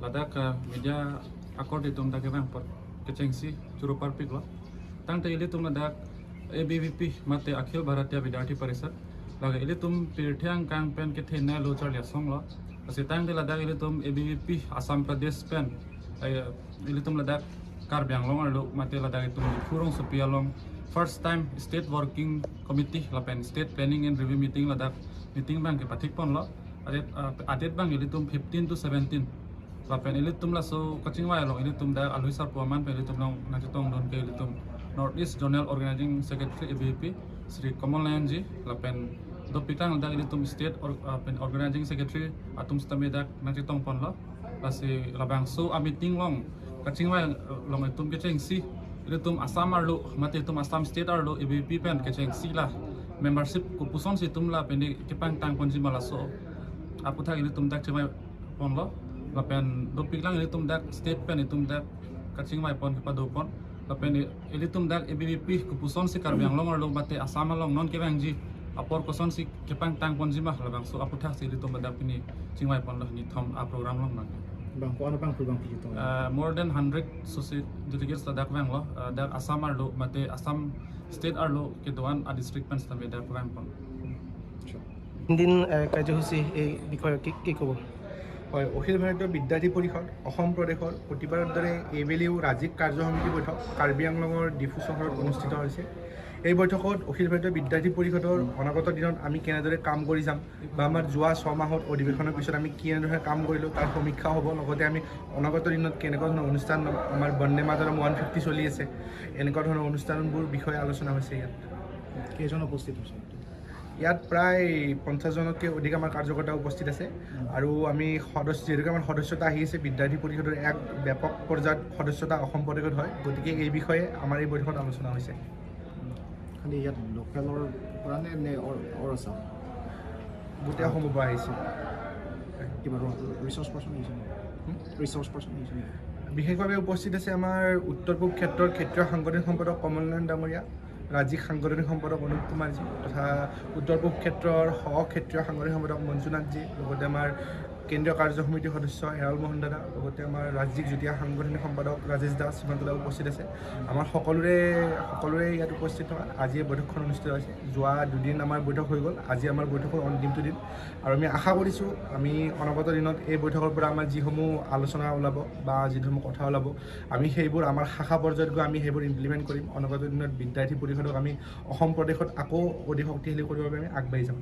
Ladakh media accord itum dak bang por kechengsi churupar piklo tangte ilitum Ladakh ABVP mate Akhil Bharatiya Vidyarthi Parishad laga ilitum pirthiang kang pen ke thena lo char song lo ase tangte Ladakh ilitum ABVP Assam Pradesh pen ilitum Ladakh Karbi Anglong arlo mate Ladakh itum Khurong Sopialong first time state working committee lapen state planning and review meeting Ladakh meeting bang ke pathik pon lo adet bang ilitum 15 to 17 lapen ilitum la so kachingwai long ilitum da aluisar puaman pe ilitum long nachitong don ke ilitum North East Zonal Organizing Secretary ABVP Shri Kamal Nayan ji lapen dopitang dak ilitum state pen organizing secretary atum stame dak nachitong pon lo lasi labang so a meeting long kachingwai long itum ke chengsi ilitum Assam arlo mate itum Assam state arlo ABVP pen ke chengsi la membership kupuson situm la pen kepang tang ponji malaso aputha ilitum dak chemai pon lo lapen dopiklang ilitum dak state pen itum dak kachingmai pon kepa dopon lapen ilitum dak ABVP kupuson si Karbi Anglong arlo mate Assam along non kebang ji apor koson si kepang tang ponji ma labang so aputha si ilitum dak pini chingmai pon lo ni thom a program long nang bang ko ano bang program pito more than 100 soci delegates dak bang lo dak Assam arlo mate Assam state arlo ke doan a district pen stame dak program pon। তিনদিন কাৰ্যসূচী এই বিষয়ে কি কি ক'ব? হয়, অখিল ভাৰতীয় বিদ্যাৰ্থী পৰিষদ অসম প্ৰদেশৰ প্ৰতিবাৰৰ দৰে এইবেলিও ৰাজ্যিক কাৰ্যসমিতি বৈঠক কাৰ্বি আংলঙৰ ডিফু চহৰত অনুষ্ঠিত হৈছে। এই বৈঠকত অখিল ভাৰতীয় বিদ্যাৰ্থী পৰিষদৰ অনাগত দিনত আমি কেনেদৰে কাম কৰি যাম বা আমাৰ যোৱা 6 মাহত অধিৱেশনৰ পিছত আমি কেনেদৰে কাম কৰিলোঁ তাৰ সমীক্ষা হ'ব। লগতে আমি অনাগত দিনত কেনেকুৱা ধৰণৰ অনুষ্ঠান, আমাৰ বন্দে মাতৰম 150 চলি আছে, এনেকুৱা ধৰণৰ অনুষ্ঠানবোৰ বিষয়ে আলোচনা হৈছে। ইয়াত কেইজন উপস্থিত হৈছে? ইয়াত প্ৰায় 50জনতকৈ অধিক আমাৰ কাৰ্যকৰ্তা উপস্থিত আছে আৰু আমি সদস্য, যিহেতুকে আমাৰ সদস্যতা আহি আছে, বিদ্যাৰ্থী পৰিষদৰ এক ব্যাপক পৰ্যায়ত সদস্যতা অসম প্ৰদেশত হয়, গতিকে এই বিষয়ে আমাৰ এই বৈঠকত আলোচনা হৈছে। খালি ইয়াত লোকেলৰ পৰা নে অৰ আছাম? গোটেই অসমৰ পৰা আহিছে। কিবা ৰিচৰ্চ পাৰ্চন আহিছে নেকি? ৰিচৰ্চ পাৰ্চন আহিছে নেকি? বিশেষভাৱে উপস্থিত আছে আমাৰ উত্তৰ পূব ক্ষেত্ৰৰ ক্ষেত্ৰীয় সাংগঠনিক সম্পাদক কমল নয়ন ডাঙৰীয়া, ৰাজ্যিক সাংগঠনিক সম্পাদক অনুপ কুমাৰজী তথা উত্তৰ পূব ক্ষেত্ৰৰ সহ ক্ষেত্ৰীয় সাংগঠনিক সম্পাদক মঞ্জুনাথজী, লগতে আমাৰ কেন্দ্ৰীয় কাৰ্যসমিতিৰ সদস্য হেৰাল মোহন দাদা, লগতে আমাৰ ৰাজ্যিক যুটীয়া সাংগঠনিক সম্পাদক ৰাজেশ দাস সীমান্ত দা উপস্থিত আছে। আমাৰ সকলোৰে ইয়াত উপস্থিত থকা আজি এই বৈঠকখন অনুষ্ঠিত হৈছে। যোৱা দুদিন আমাৰ বৈঠক হৈ গ'ল, আজি আমাৰ বৈঠকৰ অন্তিমটো দিন আৰু আমি আশা কৰিছোঁ আমি অনাগত দিনত এই বৈঠকৰ পৰা আমাৰ যিসমূহ আলোচনা ওলাব বা যিসমূহ কথা ওলাব আমি সেইবোৰ আমাৰ শাখা পৰ্যায়ত গৈ আমি সেইবোৰ ইমপ্লিমেণ্ট কৰিম। অনাগত দিনত বিদ্যাৰ্থী পৰিষদক আমি অসম প্ৰদেশত আকৌ অধিক শক্তিশালী কৰিবৰ বাবে আমি আগবাঢ়ি যাম।